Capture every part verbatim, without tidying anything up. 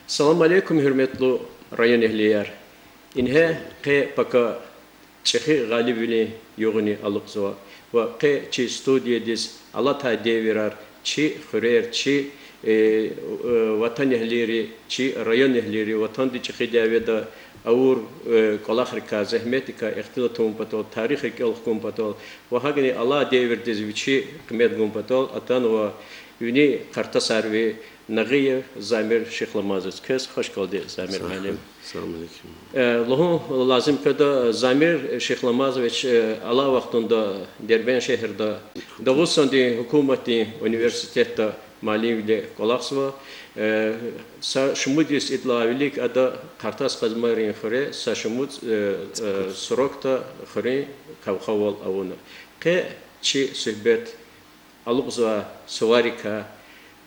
Салам алейкум, гьуьрметлу районэгьлияр! Ингье къе пака чӀехи гъалибвилин югъни алукьзава ва къе чи студиядиз алатай девирар чи хуьрер, чи, э, э, ватанэгьлийри, чи районэгьлийри ватандин чӀехи дяведа авур, э, кӀвалахрикай, зегьметрикай ихтилат авун патал, тарих рикӀел хкун патал ва гьакӀни алай девирдиз вичи къимет гун патал атанва вини къартасарви Нагъиев Замир Шихламазович. Квез хвашкалди, Замир муаллим. Э, лугьун лазим къведа, Замир Шихламазович, э, алай вахтунда Дербент шегьерда Дагъустандин гьукуматдин университетда муаллимвиле кӀвалахзава. Э, са шумуд йис идалай вилик ада Къартас-Къазмайрин хуьре са шумуд, э, э, срокда хуьруьн кавхавал авуна. Къе чи суьгьбет алукьзавай суварикай,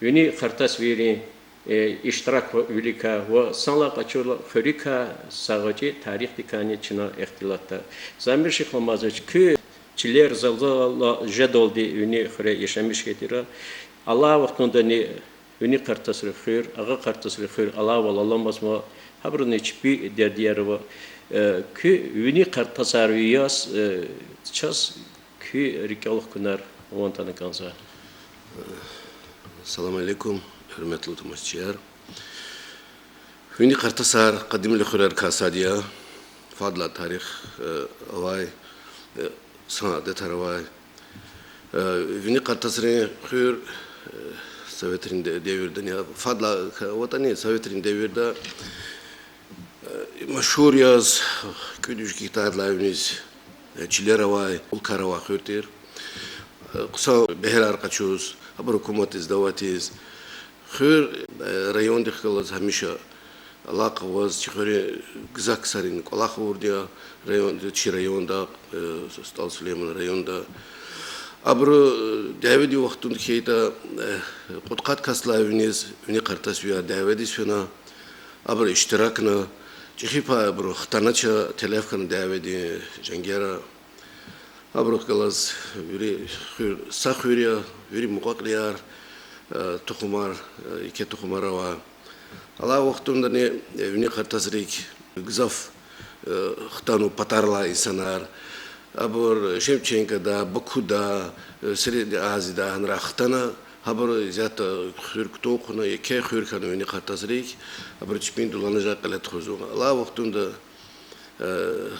вини къартасвийрин, э, иштираквиликай ва санлай къачурла хуьруькай, са гъвечӀи тарихдикайни чна ихтилатда. Замир Шихламазович, куь чилер залзала жедалди вини хуьре яшамиш хьайитӀа, алай вахтундани вини къартасрин хуьр, агъа къартасрин хуьр алайвал аламазма, гьабурузни чпи дердияр ава. Э, куь вини къартасарви яз, э, чаз куь рикӀел хкунар ван атана кӀанзава. Салам алейкум, гьуьрметлу тамашачияр! Вини къартасар къадимлу хуьрерикай сад я, фадлай тарих, э, авай, э, хъсан адетар авай. Э, вини къартасрин хуьр, э, советрин де-, девирдани, фадлай к-, аватӀани советрин девирда, э, машгьур яз, кӀуьд-виш гектардилай виниз, э, чилер авай, улкар авай хуьр тир. Э, хъсан бегьерар къачуз, абур гьукуматдиз даватиз. Хуьр, э, райондихъ галаз гьамиша алакъа аваз, чи хуьруьн гзаф ксарин кӀвалах авурди я район, чи районда, э, СтӀал Сулейманан районда. Абуру, э, дяведин вахтунда хьайитӀа, э, кьудкъад касдилай виниз, вини къартасвияр дяведиз фена, абуру иштиракна, чӀехи пай абуру хтанач, телеф хьана дяведин женгера. Абурухъ галаз вири хуьр, са хуьр я, вири мукьва-кьилияр, э, тухумар, э, еке тухумар ава. Алай вахтундани, э, вини къартасрик гзаф, э, хтанва патарилай инсанар. Абур Шевченкода, Бакуда, э, Средняя Азияда гьанрай хтана, гьабур исятда хуьр кутун хъувуна, еке хуьр хьана вини къартасрик, абуру чпин дуланажагъ кьиле тухузва. Алай вахтунда, э,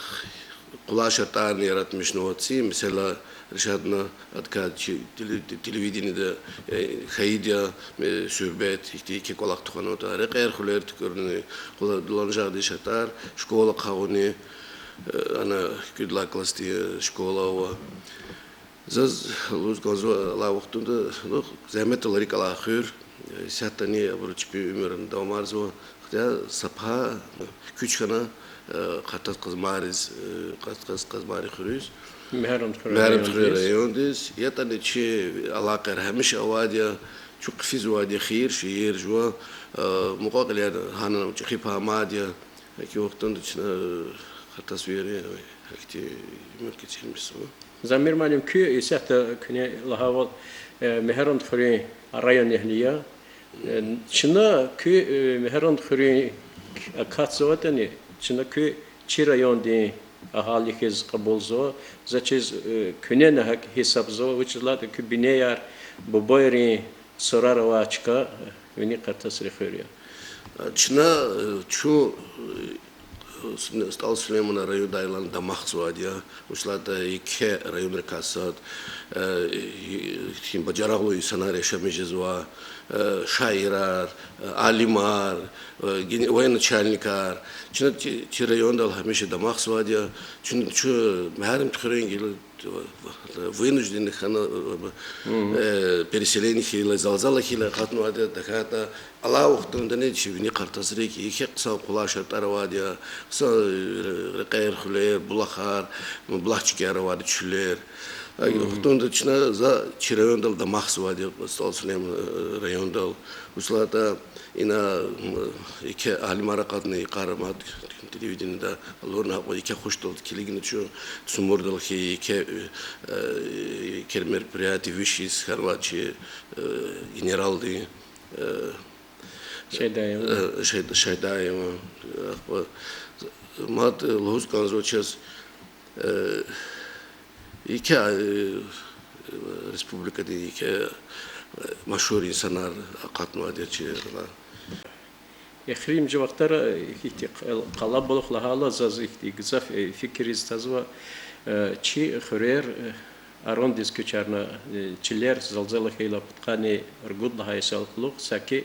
къулай шартӀарни яратмишнава ци, месела, Ришатна адакай чи теле-, телевидениеда, э, хьайиди я, э, суьгьбет, ихьтин еке кӀвалах тухванватӀа, рекьер-хуьлер туькӀуьрна, къулай дуланажагъдин шартӀар, школа хъувуна, э, ана кӀуьд лагьай классдин школа ава. Заз лугьуз кӀанзава, алай вахтунда, ну, зегьметдал рикӀ алай хуьр, э, исятдани абуру чпин уьмуьрни давамарзава. Хтя са пай куьч хьана, э, Къартас-Къазмайриз, э, Къартас-Къазмайрин хуьруьз, Мегьарамдхуьруьн райондиз. ЯтӀани чи алакъаяр гьамиша авайди я, чун хъфизвайди я хийир-шийир жува, э, мукьва-кьилияр гьана чӀехи пай амайди я. Гьа и вахтунда чна, э, къартасвийри, э, гьахьтин уьмуьр кечирмишзава. Замир муаллим, куьн исятда куьне лагьайвал, э, Мегьарамдхуьруьн районэгьли я. Э, чна куьн, э, Мегьарамдхуьруьн акатзаватӀани, чна куьн чи райондин агьалияр хьиз кьабулзава, заз чиз, э, куьне гьакӀ гьисабзава, вучиз лагьайтӀа куь бинеяр бубайрин сурар авай чка, э, вини къартасрин хуьр я. Чна, э, чун, э, СтӀал Сулейманан райондай алай дамахзавайди я, вучиз лагьайтӀа еке районрикай сад, э, ихьтин бажарагълу инсанар яшамиш жезва, э, шаирар, э, алимар, э, ген-, военачальникар. Чна чи, чи райондал гьамиша дамахзавайди я, чун, чун Мегьарамдхуьруьн гила вынужденный хьана, э, переселение хьайила, залзала хьайила акъатнавайди я, тахьайтӀа алай вахтундани чи вини къартасрик еке хъсан къулай шартӀар авайди я, хъсан, э, рекьер-хуьлер, булахар, булах чкаяр авайди, чуьллер. А вахтунда чна, за чи райондал дамахзавайди я, СтӀал Сулейманан, э, райондал. Вучиз лагьайтӀа ина, м, еке алимар акъатна, йикъара мад телевидениеда алурна, гьакьван еке хуш тал килигна чун, Сумудал хьи, еке, э, еке мероприятие виш йис хьанвай чи, э, генералдин, э, Шайдаева. Э, Шайд-, Шайдаева. Ахпа мад лугьуз кӀанзава чаз, э, еке, э, республикадин еке, э, машгьур инсанар акъатнавайди я чи лагьана. Эхиримжи вахтара ихьтин къал-, къалабулух лагьайла, заз ихьтин гзаф, э, фикириз тазва, э, чи хуьрер, э, арандиз куьчарна, э, чилер залзала хьайила пудкъанни ругуд лагьай йисалай кьулухъ, саки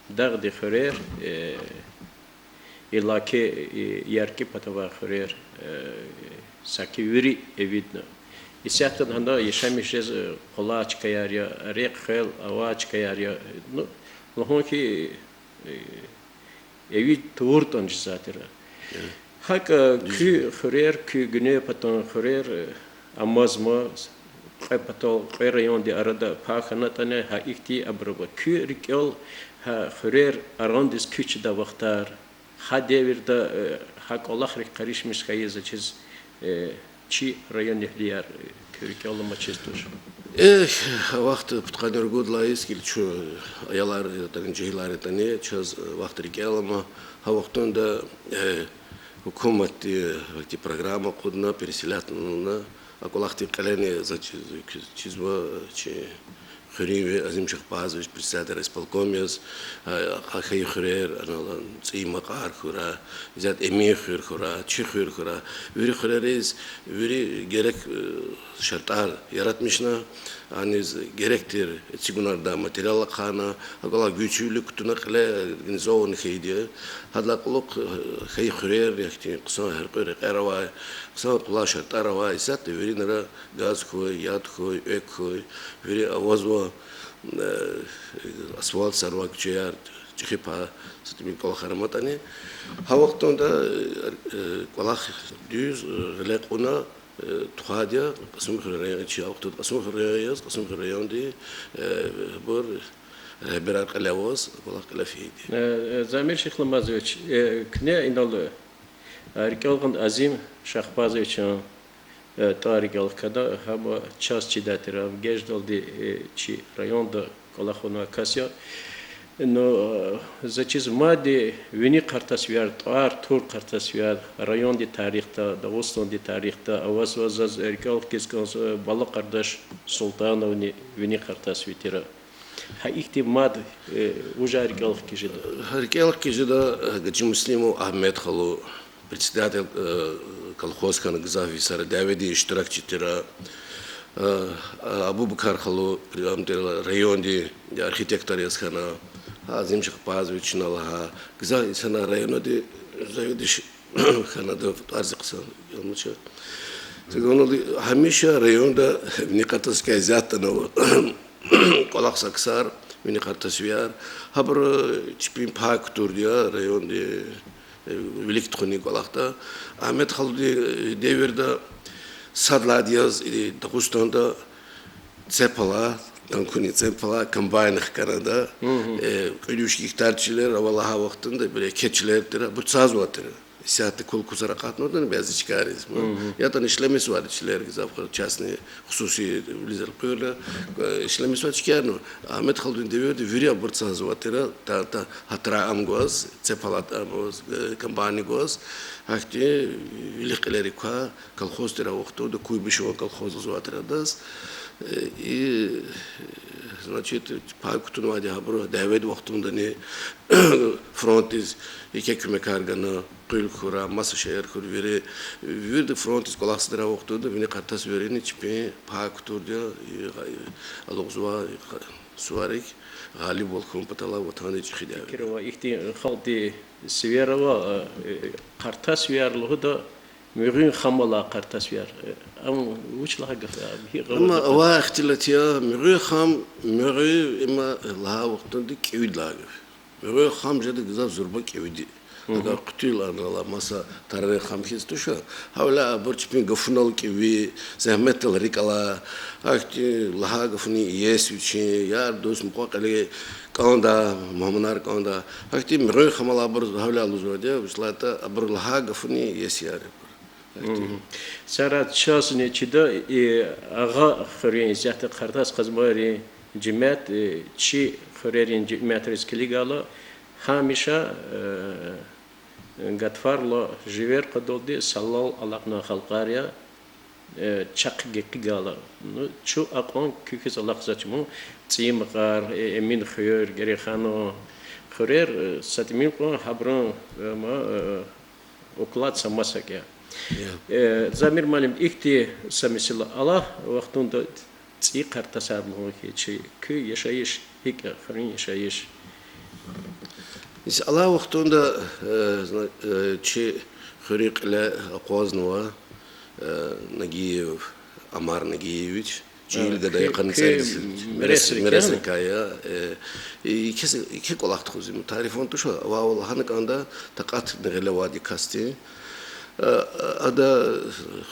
дагъдин хуьрер, э, иллаки, э, яркӀи патавай хуьрер, э, саки вири эвидна. Исятда гьана яшамиш жез, э, къулай чкаяр я, рехъ хвел авай чкаяр я, ну, лугьун хьи, э, эвид тавуртӀани жезвай тир. ГьакӀ, э, куь хуьрер, куь гуьне патан хуьрер, э, амазма, кьве патал, кьве районди арада пай хьанатӀани, гьа ихьтин абур ава. Куь рикӀел гьа хуьрер арандиз куьч жедай вахтар, гьа девирда, э, гьа кӀвалахрик къаришмиш хьайи заз чиз, э, чи райондин агьалияр, э, куь рикӀел амачиз туш. Эхь, а вахт пудкъанни ругуд лагьай йис хьайила чун, аялар ятӀани, жегьилар ятӀани, чаз, э, вахт рикӀел ама, гьа вахтунда, э, гьукуматди, э, ихьтин программа акъудна, переселятьнавуна, а кӀвалахдин кьилени заз чиз-, чизва, э, чи хуьруьнви Азим Шахбазович председатель райисполком яз, а, хьайи хуьрер, анал ЦӀийи Макьар хьурай, исятда Эминхуьр хьурай, чи хуьр хьурай, вири хуьрериз, вири герек, э, шартӀар яратмишна, аниз герек тир эцигунардай материал ахъайна, гьакӀ кӀвалах гуьзчивилик кутуна кьиле организован хьайиди я. Гьадалай кьулухъ, э, хьайи хуьрер, яхцин хъсан гьяркьуь рекьер авай, хъсан къулай шартӀар авай, исятда виринра газ хьуй, яд хьуй, экв хьуй, вири авазва, э, асфальтзавай куьчеяр, чӀехи пай, са тӀимил кӀвалахар аматӀани. Гьа вахтунда, э, кӀвалах дуьз, э, гъиле кьуна, э, тухвайди я Кьасумхуьруьн район, чи а вахтунда Кьасумхуьруьн район яз, Кьасумхуьруьн райондин, э, абур регьберар кьиле аваз, кӀвалах кьиле фейиди. Э, э, Замир Шихламазович, э, куьне инал, э, рикӀел гъана Азим Шахбазовичан, э, тӀвар рикӀел хкана, гьам чаз чидай тир, ам геждалди, э, чи районда кӀвалах авунвай кас я. Ну, э, заз чиз мадни вини къар тасвияр, тӀвар тур къар тасвияр, райондин тарихда, Дагъустандин тарихда авазва. Заз рикӀел хкиз кӀанзава, э, бала къардаш Султановни вини къар тасвай тир. Гьа ихьтин мад, э, вужар рикӀел хкиз жеда? РикӀел хкиз жеда, э, Гьажимуслимов Агьмед халу, председатель, э, колхоз хьана, гзаф йисара дяведин иштиракчи тир. Э, Абубакар халу, при-, ам тир, райондин архитектор яз хьана, Азим Шахбазович чна лагьай, гзаф йисана районди заведующий хьана, ада тӀвар зи хъсан я, амма чаз. Гьамиша районда вини къар тасвай кас зиядатӀа ава. КӀвалахзавай ксар, вини къар тасвияр, гьабуру чпин пай кутурди я районди, э, вилик тухунин кӀвалахда. Агьмед халудин, э, девирда сад лагьайди яз, э, Дагъустанда цепь алай, танкунин цепь алай комбайн хкана ада, э, кӀуьд виш гектар чилер ава лагьай вахтунда, бир еке чилер тир, абур цазвай тир. Исятда кул-кусар акъатнаватӀани бязи чкайриз. ЯтӀани ишлемишзавайди чилер гзаф, частный, хсуси вилизар къуьрна, э, ишлемишзавай чкайрни. Агьмед халудин девирда вири абур цазвай тир, та, та, гьатра ам гваз, цепь алай ам гваз, э, комбайн гваз, гьахьтин вилик кьилерик квай колхоз тир а вахтунда, Куйбышеван колхоз лугьузвай тир адаз. Э, и, значит, пай кутунвайди гьабуру дяведин вахтундани фронтдиз еке куьмекар гана, къуьл хьурай, маса шейэр хьурай вири. Вирида фронтдиз кӀвалахзавай тир а вахтунда вини къар тасвийрини чпин пай кутурди я, и, алукьзавай суварик гъалибвал хьун патал Ватандин чӀехи дяве. Фикир ава, ихьтин халкьдин сивер ава, э, къар тасвияр лугьуда, муьгъуьн хам алай къар тасвияр. Э, ам вуч лагьай гаф я? Амма авай ихтилат я, муьгъуьн хам, муьгъуьн им лагьай вахтунда кӀевид лагьай гаф. Муьгъуьн хам жеда гзаф зурба кӀевиди. Агар хъуьтуьл анал маса тарарин хам хьиз туш, гьавиляй абур чпин гафунал кӀеви, зегьметдал рикӀ алай, гьахьтин лагьай гафунин иеси вичин, яр-дуст, мукьва-кьили кӀандай, мугьманар кӀандай. Гьахьтин муьгъуьн хам алайбур гьавиляй лугьузвайди я, вучиз лагьайтӀа абуру лагьай гафунин иесияр я абур. Сара чазни чида, и Агъа хуьруьн, исятда Къартас-Къазмайрин жемят, э, чи хуьрерин жемятриз килигайла, Гьамиша, э, гатфарилай живер къведалди саллал алакьнавай халкьар я, э, чахъ гекъигайла. Ну, чун акьван куь хьиз алахъзавач ман, ЦӀийи Макьар, э, Эмин хуьр, Гереханван хуьрер, э, са тӀимил кьван гьабурун, э, ма, э, уклад са масакӀ я. Э, Замир муаллим, ихьтин са месэла, алай вахтунда ЦӀийи Къартасар лугьун хьи, чи куь яшайиш гьикӀ я, хуьруьн яшайиш? Алай вахтунда, э, зна-, э, чи хуьруьн кьиле акъвазнава, э, Нагиев Амар Нагиевич, жегьил гада я, къанни цӀерид, мересрикай я, э, и кес, и квалах тухуз, им тарифун туш, авайвал гьана кӀанда, такьатни гъиле авайди касди. Э, ада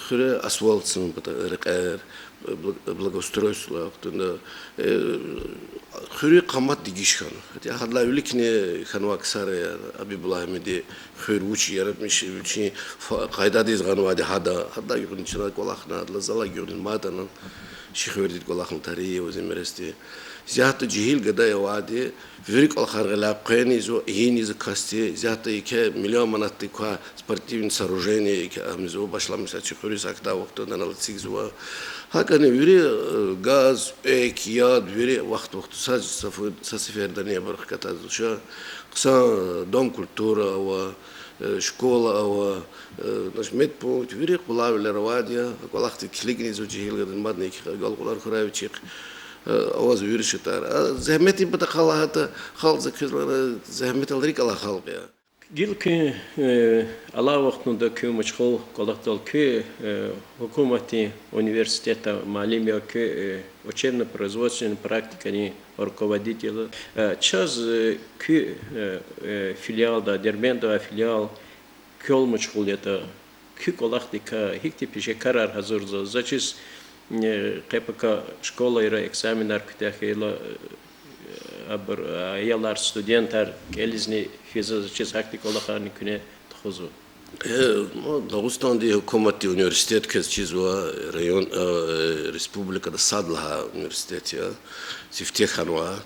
хуьре асфальт цин пата рекьер, бла-, благоустройство вахтунда, э, хуьруьн къамат дегиш хьана. Гьатта гьадалай виликни хьанвай ксар я, Абибуллагь Агьмеди хуьр вуч яратмиш, вичин ф-, къайдадиз гъанвайди гьада, гьадалай гуьгъуьна чна кӀвалахна, гьадалай залай гуьгъуьна мадни, чи хуьрдин кӀвалахни тари я зи мересди. Исятда жегьил гада авайди, вири кӀвалахар гъиляй къвена ийизва, ийин ийизва касди, исятда еке миллион манатдик квай спортивный сооружение еке ам ийизва, башламишзава чи хуьруьз, ахьтин вахтунда анал эцигзава. ГьакӀни вири, э, газ, экв, яд, вири вахт-вахтунда са, са фу-, са сефердани абур хкатзава. Хъсан, э, дом культуры ава, э, школа ава, э, значит, медпункт, вири къулайвилер авайди я, а кӀвалахдик килигна ийизва жегьил гадани, мадни еке агалкьунар хьурай вичихъ, э, аваз вири шартӀар. А зегьметдин патахъай лагьайтӀа, халкь, за квез лагьана, зегьметдал рикӀ алай халкь я. Гила куьн, э, алай вахтунда куьн машгъул кӀвалахдал, куьн, э, гьукуматдин университетда муаллим я, куьн, э, учебно-производственный практикадин руководитель я. Э, чаз, э, куь, э, э, филиалда, Дербентда авай филиал квел машгъул ятӀа, куь кӀвалахдикай гьихьтин пешекарар гьазурзава? Заз чиз, э, къе-пака школайра экзаменар куьтягь хьайила, э, абур, э, аялар, студентар кӀелизни физва, заз чиз гьахьтин кӀвалахарни куьне тухузва. Э, ну, Дагъустандин гьукуматдин университет квез чизва, район, э, республикада сад лагьай университет я, сифте хьанва.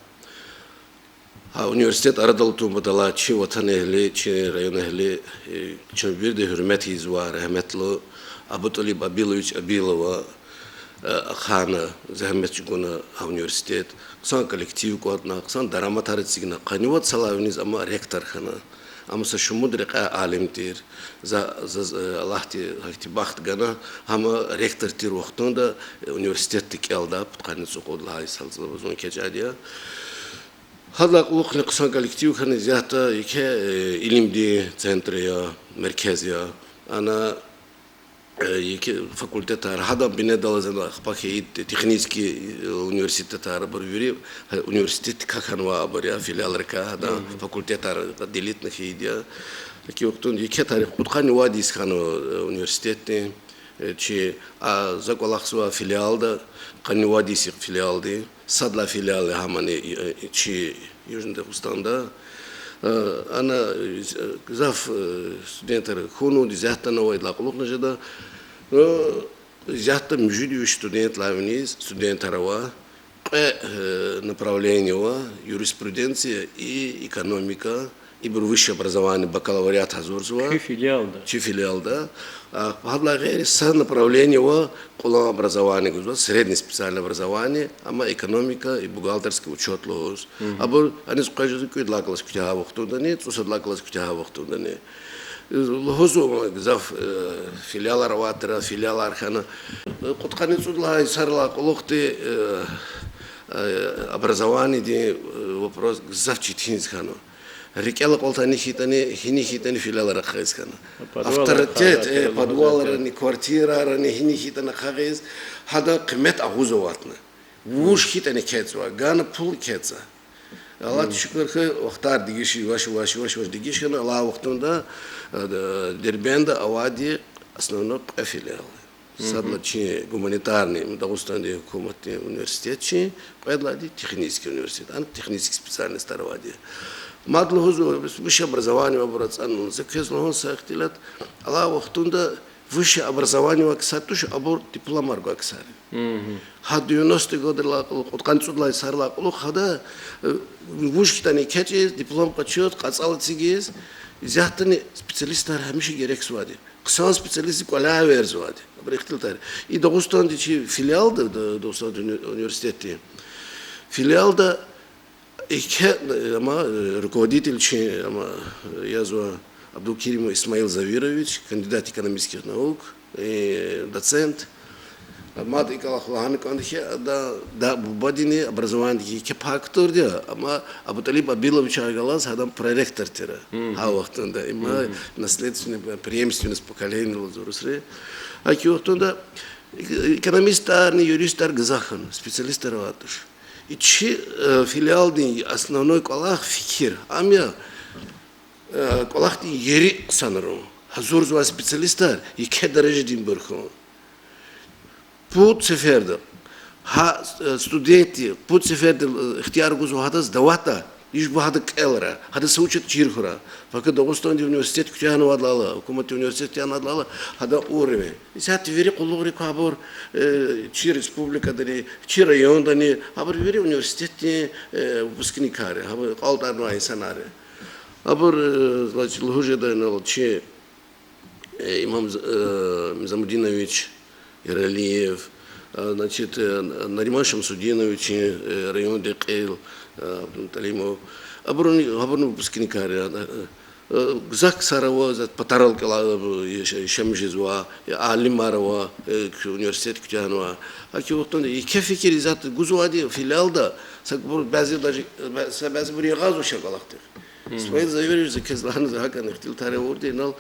Гьа университет арадал атун паталай чи ватанэгьли, чи районэгьли, э, чун вирида гьуьрмет ийизвай рагьметлу АбутӀалиб Абилович Абилова, э, ахъайна, зегьмет чӀугуна гьа университет, хъсан коллектив кӀватӀна, хъсан дараматар эцигна, къанни вад йисалай виниз ам ректор хьана. Ам са шумуд рекьяй алим тир, за, за, за, Аллагьди гьахьтин бахт гана, гьам ректор тир вахтунда, э, университетда кӀелда, пудкъанни цӀукьуд лагьай йисалай зун экечӀайди я. Гьадалай кьулухъни хъсан коллектив хьана, исятда еке, э, илимдин центр я, меркез я. Ана, э, еке факультетар, гьадан бинедаллаз ана ахпа хьайид технический, э, университетар, абур вири, э, университетдикай хьанвай абур я, филиалрикай, гьадан факультетар делитьна хьайид я. Гьакӏ вахтунда еке тарих, кьудкъанни вад йис хьана, э, университетдин, э, чи, а, за кӏвалахзавай филиалда, къанни вад йис я филиалдин, сад лагьай филиал я гьамани, э, чи Южный Дагъустанда. Э, ана, э, гзаф, э, студентар хьунуд, исятда ана авайдалай кьулухъни жеда. Э, исятда муьжуьд виш студент лагьай виниз студентар ава. Кьве, э, направление ава: юриспруденция и экономика. Ибур высшее образование, бакалавриат гьазурзава. Куь филиалда? Чи филиалда. А, гьадалай гъейри са направление ава, кьулан образование гузва, среднее специальное образование, амма экономика и бухгалтерский учёт лугьуз. Абур аниз къвез жезва кӏуьд лагьай класс куьтягьай вахтундани, цӏусад лагьай класс куьтягьай вахтундани. Лугьузва, гзаф, э, филиалар авайтӏа, филиалар хьана. Э, кьудкъанни цӏуд лагьай йисарилай кьулухъди, э, э, образованиедин, э, вопрос гзаф четинзава хьана. Рикӏел акьалтӏани хьайитӏани, гьини хьайитӏани филиалар ахъайиз хьана. Подвалрани, авторитет, э, подвалрани, квартирарани, гьини хьайитӏани ахъайиз, гьадан къимет агъуз аватна. Вуж хьайитӏани кецӏва, гана пул кецӏа. Аллагьдиз шукур хьуй, вахтар дегиш, ваш, ваш, ваш, ваш дегиш хьана, алай вахтунда, э, Дербентда авайди основной кьве филиал. Садла чи гуманитарный, Дагъустандин гьукуматдин университет чи, кьведалайди технический университет. Ана технический специальностар авайди. Мад лугьузва, высшее образование авайбур ацӏанва. За квез лугьун, са ихтилат, алай вахтунда Высшее образование авай ксар туш, абур дипломар гвай ксар я. Гьа девяностые годыйрилай кьулухъ, кьудкъанни цӀуд лагьай йисарилай кьулухъ гьада, э, вуж хьайитӀани экечӀиз, диплом къачуз, кьацӀал эцигиз, исятдани специалистар гьамиша герекзавайди. Хъсан специалистдин кӀваляй эверзавайди. Абуру ихтилатар. И Дагъустандин чи филиалда, Д-, Дагъустандин уни-, университетдин филиалда еке, э, ама, э, руководитель чи, ама, э, язва Абдулкеримов Исмаил Завирович, кандидат экономических наук, э, доцент. Мад и кӀвалах лагьана кӀанда хьи, ада, да, бубадини образованидик еке пай кутурди я, ама АбутӀалиб Абиловича галаз гьадан проректор тир. Гьа вахтунда, има наследственная преемственность поколений лугьуз урусри. Гьа и вахтунда экономистарни, юристар гзаф хьана, специалистар авай туш. И чи, э, филиалдин основной кӀвалах фикир ам я, э, кӀвалахдин ери хъсанарун, гьазурзавай специалистар еке даражадинбур хьун. Пуд сеферда, гьа, э, студентди пуд сеферда, э, ихтияр гузва гьадаз даватӀа, иж буба гьада кӀелра, гьада са вуч ятӀа чир хьурай. Пака Дагъустандин университет куьтягьнавайдалай, гьукуматдин университет куьтягьнавайдалай, гьадан уровень. Исятда вири къуллугърик абур, э, чи республикадани, чи райондани, абур вири университетдин, э, выпускникар я, абур кьалтӀарнавай инсанар я. Абур, э, значит, лугьуз жеда инал чи, э, Имам З-, э, Низамудинович Яралиев, э, значит, э, Нариман Шамсудинович, э, райондин кьил, э, Абдулмуталимов. Абуруни, абуруни выпускникар я, э, э, гзаф ксар ава, за патарал кӀела, э, яш-, яшамиш жезва, э, алимар ава, э, университет куьтягьнава. Гьа и вахтунда еке фикир исятда гузвайди филиалда, са бу-, бязи даже, э, са бязибур ягъазва ша кӀвалахдихъ. Исмаил Завирович, за квез лагьана, за гьакӀан ихтилатар авурди инал,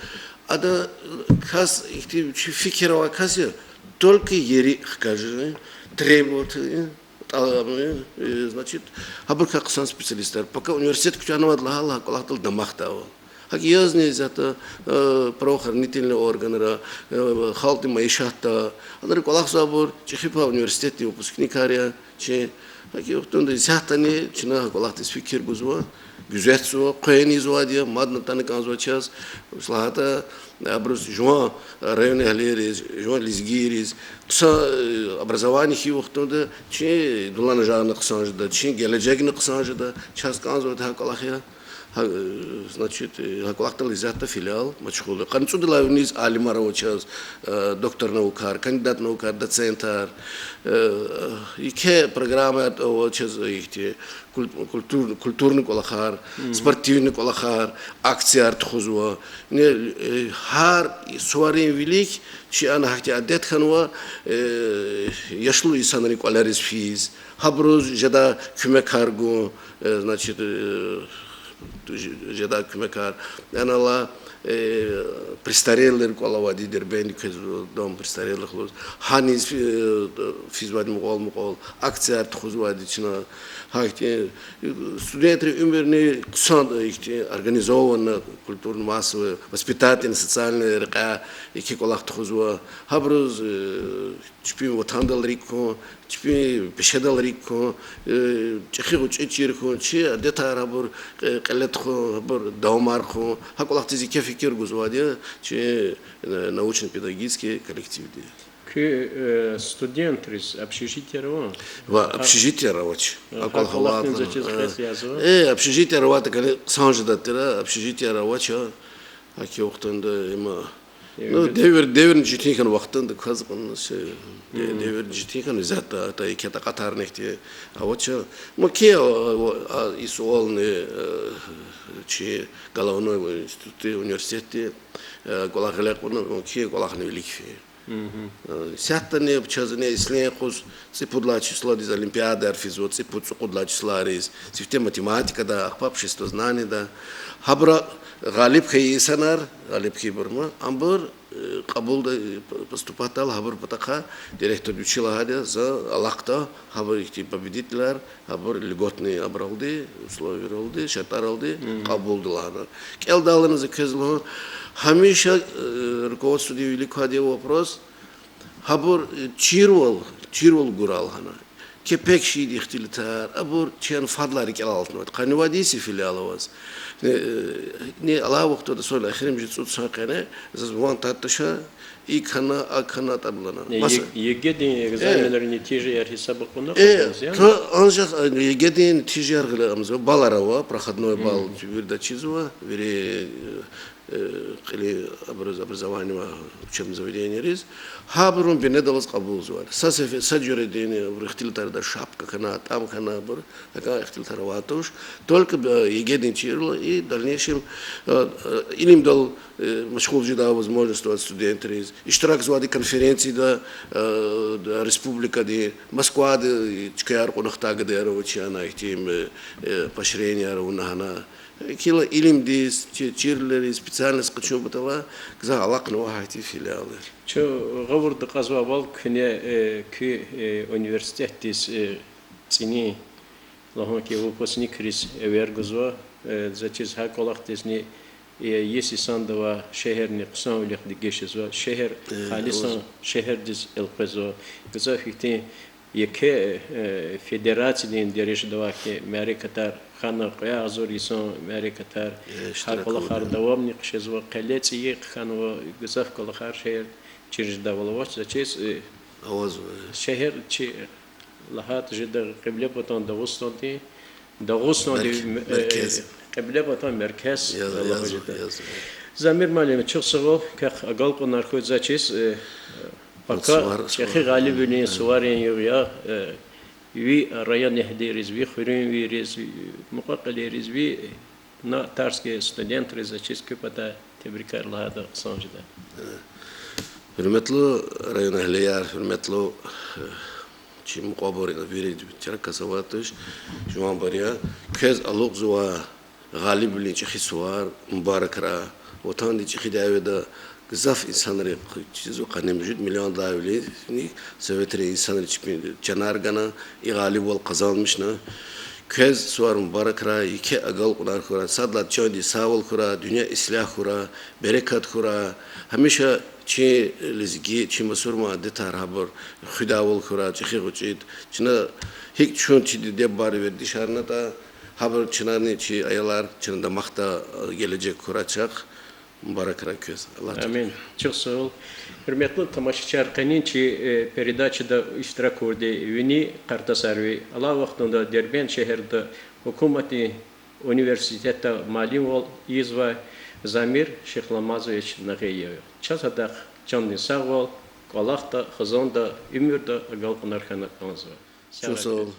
ада, э, кас ихьтин чи фикир авай кас я, только ери хкажи, требовать, э, тӀалабни, э, значит, гьабурукай хъсан специалистар. Пака университет куьтягьнавайди лагьайла, гьа кӀвалахдал дамахдайвал. ГьакӀ язни исятда, э, правоохранительный органра, э, халкьдин майишатда, анра кӀвалахзавайбур чӀехи пай университетдин выпускникар я чи. ГьакӀ и вахтунда исятдани чна гьа кӀвалахдиз фикир гузва, гуьзетзава, къвен ийизвайди я, мадни атана кӀанзава чаз, вучиз лагьайтӀа абуруз жуван райондин эгьлийриз, жуван лезгийриз хъсан, э, образование хьайи вахтунда чи дуланажагъни хъсан жеда, чи гележегни хъсан жеда, чаз кӀанзавайди гьа кӀвалах я. Гьа, э, значит, э, гьа кӀвалахдал исятда филиал машгъул я. Къанни цӀудалай виниз алимар ава чаз, э, доктор наукар, кандидат наукар, доцентар. Э, еке программа ава чаз ихьтин куль-, культур-, культурный кӀвалахар, спортивный кӀвалахар, акцияр тухузва. Не, э, гьар суварин вилик чи ана гьахьтин адет хьанва, э, яшлу инсанрин кӀвалериз физ, гьабуруз жедай куьмекар гун, э, значит, э, ж-, жедай куьмекар. Анал алай, э, престарелыйрин кӀвал авайди, Дербентдиз квез дом престарелых лугьуз. Гьаниз, э, физвайди мукьвал-мукьвал акцияр тухузвайди чна. Гьахьтин, э, студентрин уьмуьрни хъсан, ихьтин организованно, культурно-массовый, воспитательно-социальный рекьяй еке кӀвалах тухузва. Гьабуруз, э, чпин ватандал рикӀ хьун, чпин пешедал рик хьун, э, чӀехи гъвечӀи чир хьун, чи адетар гьабур кье-, кьиле тухун, гьабур давамар хьун, гьа кӀвалахдиз еке фикир гузвайди я чи, э, научно-педагогический коллективди. Куь, э, студентриз общежитияр ава? Ва, общежитияр авач. Гьа кӀвалах аватӀа, э, общежитияр аватӀа, кӀани хъсан жедай тир, общежитияр авач. Гьа и вахтунда има, ну, девир, девирни четин хьана вахтунда кваз кьуна се, де-, девирни четин хьана, исятда, исятда еке такьатарни ихьтин авач. Мумкин я, а, и суални, э, чи головной институтди, университетди, э, кӀвалах гъиле кьуна, мумкин я кӀвалахни вилик фин. Э, исятдани чаз ина ислен юкъуз цӀипуд лагьай числодиз олимпиадаяр физва, цӀипуд, цӀукьуд лагьай числояриз, сифте математикада, ахпа обществознанияда. Гьабуру гъалиб хьайи инсанар, гъалиб хьайибур ма, абур, э, кьабулда, э, п-, поступать ийидайла гьабурун патахъай директорди вичи лагьайди я, за алахъда, гьабур ихьтин победителар, гьабур льготный абуралди, условиералди, шартӀаралди кьабулда лагьана. КӀелдайла за квез лугьун, гьамиша, э, руководстводин вилик квайди я вопрос, гьабур, э, чирвал, чирвал гурай лагьана. Кепек шейиди ихтилатар, абур чна фадлай рикӀелай алатнавайди. Къанни вад йис я филиал аваз. Э, ни алай вахтунда, сона эхиримжи цӀуд сан къене, заз ван татдаша, икӀ хьана, акӀ хьана, тӀа лагьана. Э, маса- Е-, ЕГЭ-дин экзаменрин нетижаяр гьисаб акьуна, э, кьван зиян? Анжах, э, ЕГЭ-дин нетижаяр гъиле амзава, баллар ава, проходной балл вирида чизва, вири, э, э, кьилин образ-, образование ва учебный заведениейриз, гьабурун бинедаллаз кьабулзавайди. Са сефе-, са жуьредин абур ихтилатарда шапка хьана, тӀам хьана абур, гьакӀ ихтилатар авай туш. Только, э, ЕГЭ-дин чирла и дальнейшем, э, э, илимдал, э, машгъул жедай возможность авай студентриз, иштиракзавайди конференцияда, э, республикадин, Москвада, э, чкаяр кьуна хтай гадаяр авачир, ана ихьтин, э, э, поощренияяр авуна гьана. Гила илимдиз, чи-, чирвилериз, специальность къачун патал гзаф алахънава гьахьтин филиалар. Чун гъавурда кьазвайвал, куьне, э, куь, э, университетдиз, э, цӀинин, лагьун хьи, выпускникриз эвер гузва, э, заз чиз гьа кӀвалахдизни, э, йис йисандавай шегьерни хъсанвилихъ дегиш жезва, шегьер, э, халисан шегьердиз элкъвезва. Гзаф ихьтин еке, э, федерациядин дережада авай хьи мярекатар хьана, кьве агъзур йисан мярекатар, э, гьа кӀвалахар давамни хъжезва, къеле цӀийи хъхьанва, гзаф кӀвалахар шегьер чир жедайвал авач, заз чиз, э, авазва, э, шегьер чи лагьайтӀа жеда Кьиблепатан Дагъустандин, Дагъустандин, мерк-, э, меркез, Кьиблепатан меркез я-, лагьайтӀа жеда. Замир муаллим, чухсагъул, квехъ агалкьунар хьуй, заз чиз, э, пака чӀехи Гъалибвилин суварин югъ я, э, ви районэгьлийриз, ви хуьруьнвийриз, ви мукьва-кьилийриз, ви на тарсгьи студентриз заз чиз куь патай тебрикар лагьайда хъсан жеда. Гьуьрметлу районэгьлияр, гьуьрметлу, э, чи мукьвабур, вири чара кас авай туш, жуванбур я. Квез алукьзавай Гъалибвилин чӀехи сувар мубаракрай. Ватандин чӀехи дяведа гзаф инсанри, чизва къанни муьжуьд миллиондайвилин, советрин инсанри чпин чанар гана, и гъалибвал къазанмишна. Квез сувар мубаракрай, еке агалкьунар хьурай, сад лагьай чандин сагъвал хьурай, дуьнья ислягь хьурай, берекат хьурай. Гьамиша чи лезги, чи мусурман адетар гьабур хуьдайвал хьурай, чӀехи гъвечӀиди. Чна гьикӀ чун чи диде-бубайрин вердишарнатӀа, гьабур чнани чи аялар, чна дамахдай гележег хьурай чахъ. Мубаракрай квез. Аллагь. Амин. Чухсагъул. Гьуьрметлу тамашачияр, къенин чи, э, передачада иштирак авурди вини Къартасарви, алай вахтунда Дербент шегьерда гьукуматдин университетда муаллимвал ийизвай Замир Шихламазович Нагъиев. Чаз адахъ чандин сагъвал, кӀвалахда, хизанда, уьмуьрда агалкьунар хьана кӀанзава. Чухсагъул.